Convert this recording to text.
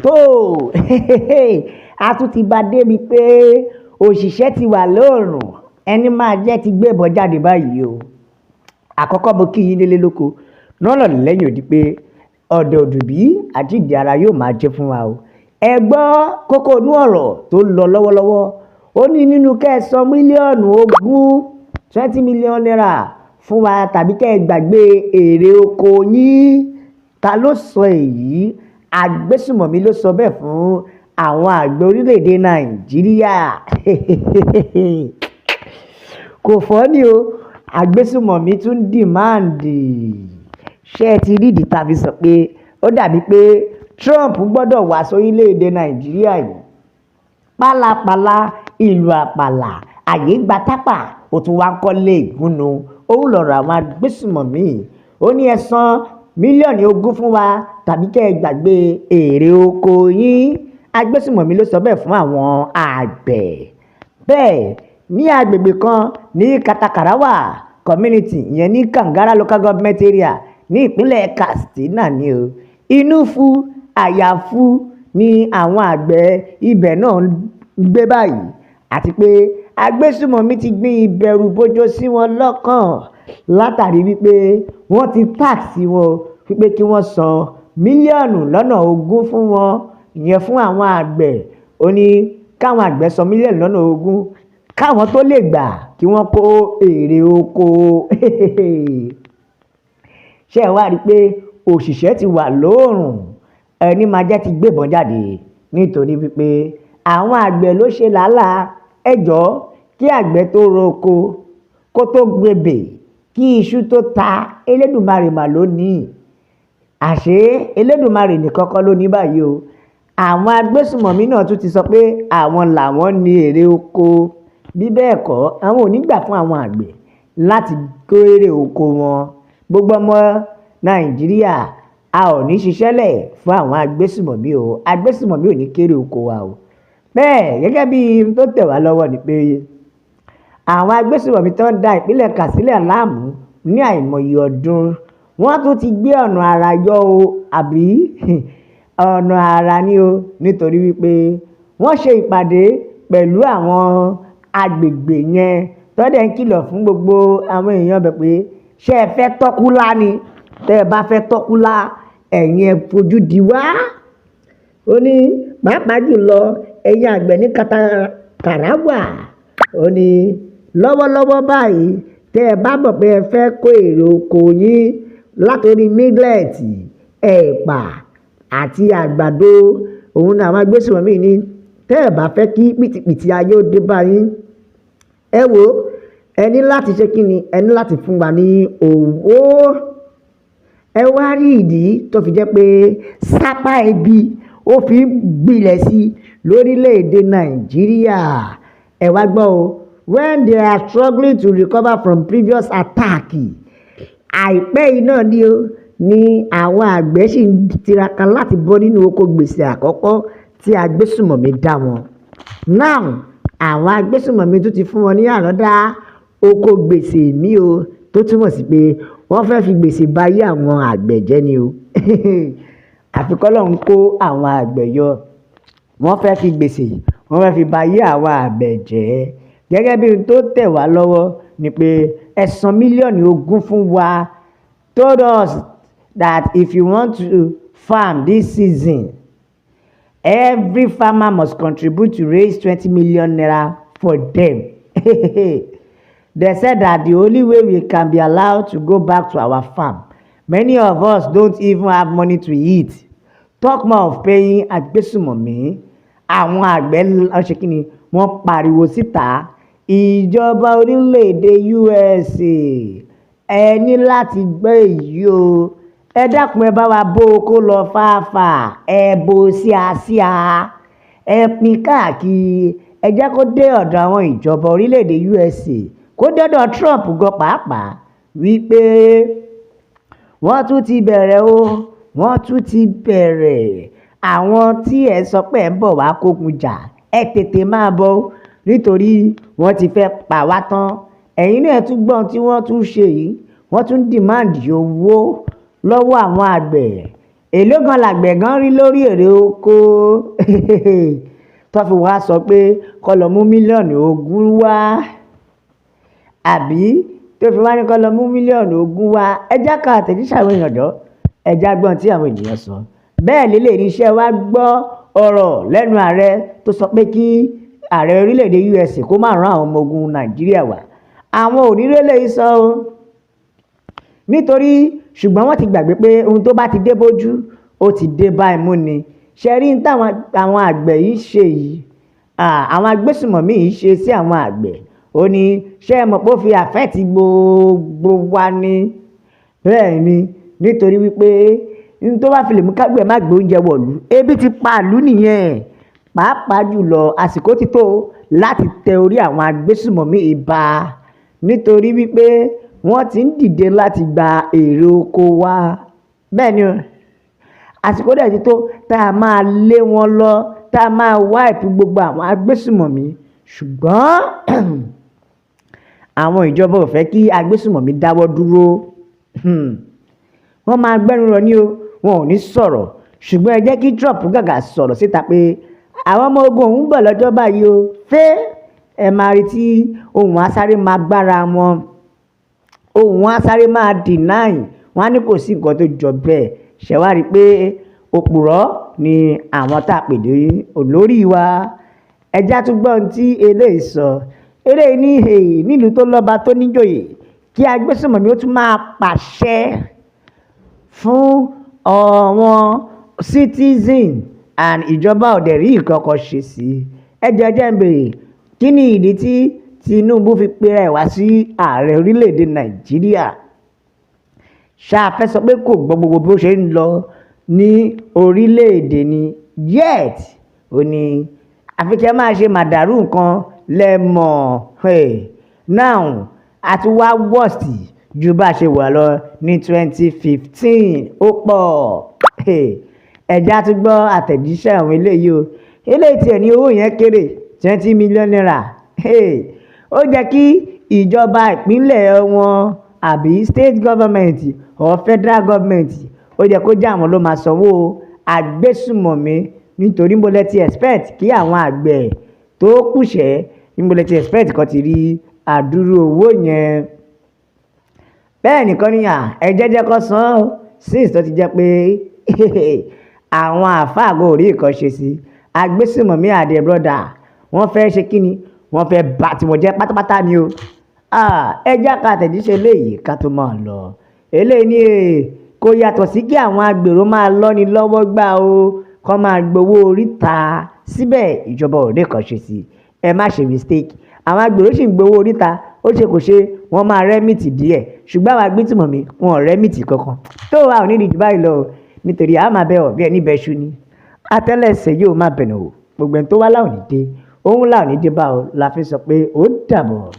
Tó a tún ti bá débi pé òṣìṣẹ́ ti wà lóòrùn, ẹni máa jẹ́ ti gbébọn jáde báyìí o. Àkọ́kọ́, mo kí yín nílé lóko lọ́nà lẹ́yìn òdì pé ọ̀dọ̀ òdùbí àjíǹde ara yóò máa jẹ́ fún wa o. Ẹ gbọ́ kókó inú ọ̀rọ̀ tó ń lọ lọ́wọ́lọ́wọ́. Ó ní nínú kẹ́ ẹ san mílíọ̀nù 20, ₦20 million fún wa, tàbí kẹ́ ẹ gbàgbé èrè oko yín. Ta ló sọ èyí? Agbésùmọ̀mí ló sọ bẹ́ẹ̀ fún àwọn àgbẹ̀ orílẹ̀-èdè Nàìjíríà. Kò fọ́ ni o. Agbésùmọ̀mí tún demand. Ṣé ẹ ti rí ìdí tá a fi sọ pé ó dàbí pé Trump gbọ́dọ̀ wá sórílẹ̀-èdè Nàìjíríà yìí? Pálapàla ìlú àpàlà, àyè gba tápà, ó tún wá ń kọ́lé ìgúnnu. Òun lọ̀rọ̀ àwọn agbésùmọ̀mí. Ó ní ẹ san mílíọ̀nù 20 fún wa tàbí kẹ́ ẹ gbàgbé èrè oko yín. Agbésùmọ̀mí ló sọ bẹ́ẹ̀ fún àwọn àgbẹ̀. Bẹ́ẹ̀ ní agbègbè kan ní Katakarawa community, ìyẹn ní Kankara Local Government Area ní ìpínlẹ̀ Katsina ni o. Inú fu àyàfu ni àwọn àgbẹ̀ ibẹ̀ náà ń gbé báyìí, àti pé agbésùmọ̀mí ti gbin ìbẹ̀rù bojo sí wọn lọ́kàn látàrí wípé wọ́n ti tax wọn wípé kí wọ́n san mílíọ̀nù lọ́nà 20 fún wọn, ìyẹn fún àwọn àgbẹ̀. Ó ní káwọn àgbẹ̀ san mílíọ̀nù lọ́nà 20 káwọn tó lè gbà kí wọ́n kó èrè oko. Ṣé ẹ wá rí i pé òṣìṣẹ́ ti wà lóòrùn, ẹni máa jẹ́ ti gbébọn jáde, nítorí wípé àwọn àgbẹ̀ ló ṣe làálàá ẹjọ́ kí àgbẹ̀ tó roko, kó tó gbébè, kí iṣu tó ta? Elédùmarè mà ló ní. Àṣé Elédùmarè nìkan kọ́ ló ní báyìí o. Àwọn agbésùmọ̀mí náà tún ti sọ pé àwọn làwọn ní èrè oko, bí bẹ́ẹ̀ kọ́, àwọn ò ní gbà fún àwọn àgbẹ̀ láti kó èrè oko wọn. Gbogbo ọmọ Nàìjíríà, a ò ní ṣiṣẹ́ lẹ̀ fún àwọn agbésùmọ̀mí o. Agbésùmọ̀mí ò ní kéré oko wa o. Bẹ́ẹ̀, gẹ́gẹ́ bí tó tẹ̀ wá lọ́wọ́ ni pé àwọn agbésùmọ̀mí tó ń da ìpínlẹ̀ Katsina láàmú ní àìmọye ọdún, wọ́n tún ti gbé ọ̀nà àrà yọ o, àbí ọ̀nà àrà ni o, nítorí wípé wọ́n ṣe ìpàdé pẹ̀lú àwọn agbègbè yẹn, tó dẹ̀ ń kìlọ̀ fún gbogbo àwọn èèyàn bẹ̀ pé, ṣé ẹ fẹ́ tọ́kúlá ni? Tẹ́ ẹ bá fẹ́ tọ́kúlá, ẹ̀yin ẹ fojú di wá. Ó ní pàápàá jùlọ ẹ̀yin àgbẹ̀ ní Katakarawa, ó ní lọ́wọ́lọ́wọ́ báyìí, tẹ́ ẹ bá mọ̀ pé ẹ fẹ́ kó èrè oko yín látòrí millet, ẹ̀pà àti àgbàdo, òun ni àwọn agbésùnmọ̀mí ní, tẹ́ ẹ bá fẹ́ kí pìtìpìtì ayé ó dé bá yín, ẹ wò ó, ẹ ní láti ṣe kí ni? Ẹ ní láti fún wa ní owó. Ẹ wá rí ìdí tó fi jẹ́ pé sápá ebi ó fi ń gbilẹ̀ sí lórílẹ̀‐èdè Nàìjíríà. Ẹ wá gbọ́ o. When they are struggling to recover from previous attack, àìpẹ́ yìí náà ni o, ní àwọn àgbẹ̀ sì ń tiraka láti bọ́ nínú oko gbèsè àkọ́kọ́ tí agbésùmọ̀mí dá wọn. Now, àwọn agbésùmọ̀mí tún ti fún wọn ní another oko gbèsè mi o, tó túmọ̀ sí pé wọ́n fẹ́ fi gbèsè bayé àwọn àgbẹ̀ jẹ́ ni o. Àfi k'Ọlọ́run kó àwọn àgbẹ̀ yọ. Wọ́n fẹ́ fi gbèsè, wọ́n fẹ́ fi bayé àwọn àgbẹ̀ jẹ́. Gẹ́gẹ́ bí ohun tó tẹ̀ wá lọ́wọ́ ni pé ẹ san mílíọ̀nù 20 fún wa, told us that if you want to farm this season, every farmer must contribute to raise ₦20 million for them. They said that the only way we can be allowed to go back to our farm. Many of us don't even have money to eat, talk more of paying agbésùmọ̀mí. Àwọn àgbẹ̀ ṣe kí ni? Wọ́n pariwo síta. Ìjọba orílẹ̀-èdè USA, ẹ ní láti gbọ́ èyí o. Ẹ dákun, ẹ bá wa bó kó lọ fàáfàá, ẹ bó síasíà, ẹ pín káàkiri, ẹ jẹ́ kó dé ọ̀dọ̀ àwọn ìjọba orílẹ̀-èdè USA, kó dọ́dọ̀ Trump gan pàápàá, wípé wọ́n tún ti bẹ̀rẹ̀ o, wọ́n tún ti bẹ̀rẹ̀. Àwọn tí ẹ sọ pé ẹ ń bọ̀ wá kógun jà, ẹ tètè máa bọ̀ o, nítorí wọ́n ti fẹ́ pa wá tán. Ẹ̀yin náà tún gbọ́n tí wọ́n tún ṣe yìí, wọ́n tún demand owó lọ́wọ́ àwọn àgbẹ̀. Èló gan làgbẹ̀ gan rí lórí èrè oko tó fi wá sọ pé kó lọ mú mílíọ̀nù 20 wá, àbí tó fi wá ní kó lọ mú mílíọ̀nù 20 wá? Ẹ já ka àtẹ̀jíṣẹ́ àwọn èèyàn jọ, ẹ já gbọ́n tí àwọn ènìyàn sọ. Bẹ́ẹ̀ lélẹ̀ ní iṣẹ́ wa gbọ́ ọ̀rọ̀ lẹ́nu ààrẹ tó sọ pé kí ààrẹ orílẹ̀-èdè USA kó má rán àwọn ọmọ ogun Nàìjíríà wá. Àwọn ò ní rélé sọ o, nítorí ṣùgbọ́n wọ́n ti gbàgbé pé ohun tó bá ti dé bójú, ó ti dé bá imú ni. Ṣe rí ní táwọn àwọn àgbẹ̀ yìí ṣe yìí, àwọn agbésùmọ̀mí yìí ṣe sí àwọn àgbẹ̀, ó ní ṣé ẹ mọ̀ pé ó fi affect gbogbo wa ni? Bẹ́ẹ̀ ni, nítorí wípé ní tó bá fi lè mú kágbẹ̀ má gbé oúnjẹ wọ̀lú, ebi ti pa ìlú nìyẹn. Pàápàá jùlọ, àsìkò ti tó láti tẹ orí àwọn agbésùmọ̀mí ibà, nítorí wípé wọ́n ti ń dìde láti gba èrè oko wa. Bẹ́ẹ̀ ni o, àsìkò dẹ̀ ti tó tá a máa lé wọn lọ, tá a máa wipe gbogbo àwọn agbésùmọ̀mí. Ṣùgbọ́n àwọn ìjọba ò fẹ́ kí agbésùmọ̀mí dáwọ́ dúró. Wọ́n máa gbẹ́nu rọ ní o, wọn ò ní sọ̀rọ̀. Ṣùgbọ́n ẹ jẹ́ kí Trump gàgà sọ̀rọ̀ síta pé àwọn ọmọ ogun òun ń bọ̀ lọ́jọ́ báyìí o, fẹ́ ẹ máa retí ohun asáré máa gbára wọn, ohun asáré máa deny wọn á ní kò sí nǹkan tó jọ bẹ́ẹ̀. Ṣe wá rí i pé òpùrọ́ ni àwọn tá a pè ní olórí wa? Ẹjá tún gbọ́ ohun tí eléyìí sọ. Eléyìí ní nílùú tó lọ́ba tó níjòyè, kí agbésùmọ̀mí ó tún máa pàṣẹ fún àwọn citizen and ìjọba ò dẹ̀ rí nǹkan kan ṣe sí i. Ẹ jẹ́ jẹ́ ń béèrè, kí ni ìdí tí Tinubu fi pera ẹ̀ wá sí ààrẹ orílẹ̀-èdè Nàìjíríà? Ṣá fẹ́ sọ pé kò gbọ́ gbogbo bó ṣe ń lọ ní orílẹ̀-èdè ni? Yet ó ní àfi kí ẹ máa ṣe màdàrú nǹkan lẹ́mọ̀. Hey, now a ti wá worst ju bá a ṣe wà lọ ní 2015. Ó pọ̀. Ẹ̀já tún gbọ́ àtẹ̀jíṣẹ́ àwọn eléyìí o. Eléyìí tiẹ̀ ní owó yẹn kéré, ₦20 million. Ó jẹ́ kí ìjọba ìpínlẹ̀ wọn àbí state government or federal government, ó jẹ́ kó jẹ́ àwọn ló máa sanwó agbésùmọ̀mí, nítorí níbo lẹ ti expect kí àwọn àgbẹ̀ tó kùṣẹ́, níbo lẹ ti expect kan ti rí àdúrú owó yẹn? Bẹ́ẹ̀ nìkan ni à ẹ jẹ́jẹ́ kó san án since tó ti jẹ́ pé àwọn àáfàá kò rí nǹkan ṣe sí agbésùmọ̀mí. Àdè brother, wọ́n fẹ́ ṣe kí ni? Wọ́n fẹ́ bà tiwọn jẹ́ pátápátá ni o. Ẹ jẹ́ ká àtẹ̀jíṣẹ́ eléyìí ká tó máa lọ. Eléyìí ní kò yàtọ̀ sí kí àwọn agbèrò máa lọ́ni lọ́wọ́ gbà o, kó máa gbowó oríta síbẹ̀, ìjọba ò rí nǹkan ṣe sí. Ẹ má ṣe mistake, àwọn agbèrò sì ń gbowó oríta. Ó ṣe kò ṣe, wọ́n máa remit díẹ̀, ṣùgbọ́n àwọn agbésùmọ̀mí, wọn ò remit kankan. Tó a ò ní jù báyìí lọ o, nítorí a máa bẹ ọ̀ bí ẹni bẹ́ṣu ni, àtẹ́lẹsẹ̀ yóò máa bẹ̀nà o. Gbogbo ẹni tó wá láwọn ní dé òun láwọn ní dé bá o la fi sọ pé ó dàbọ̀.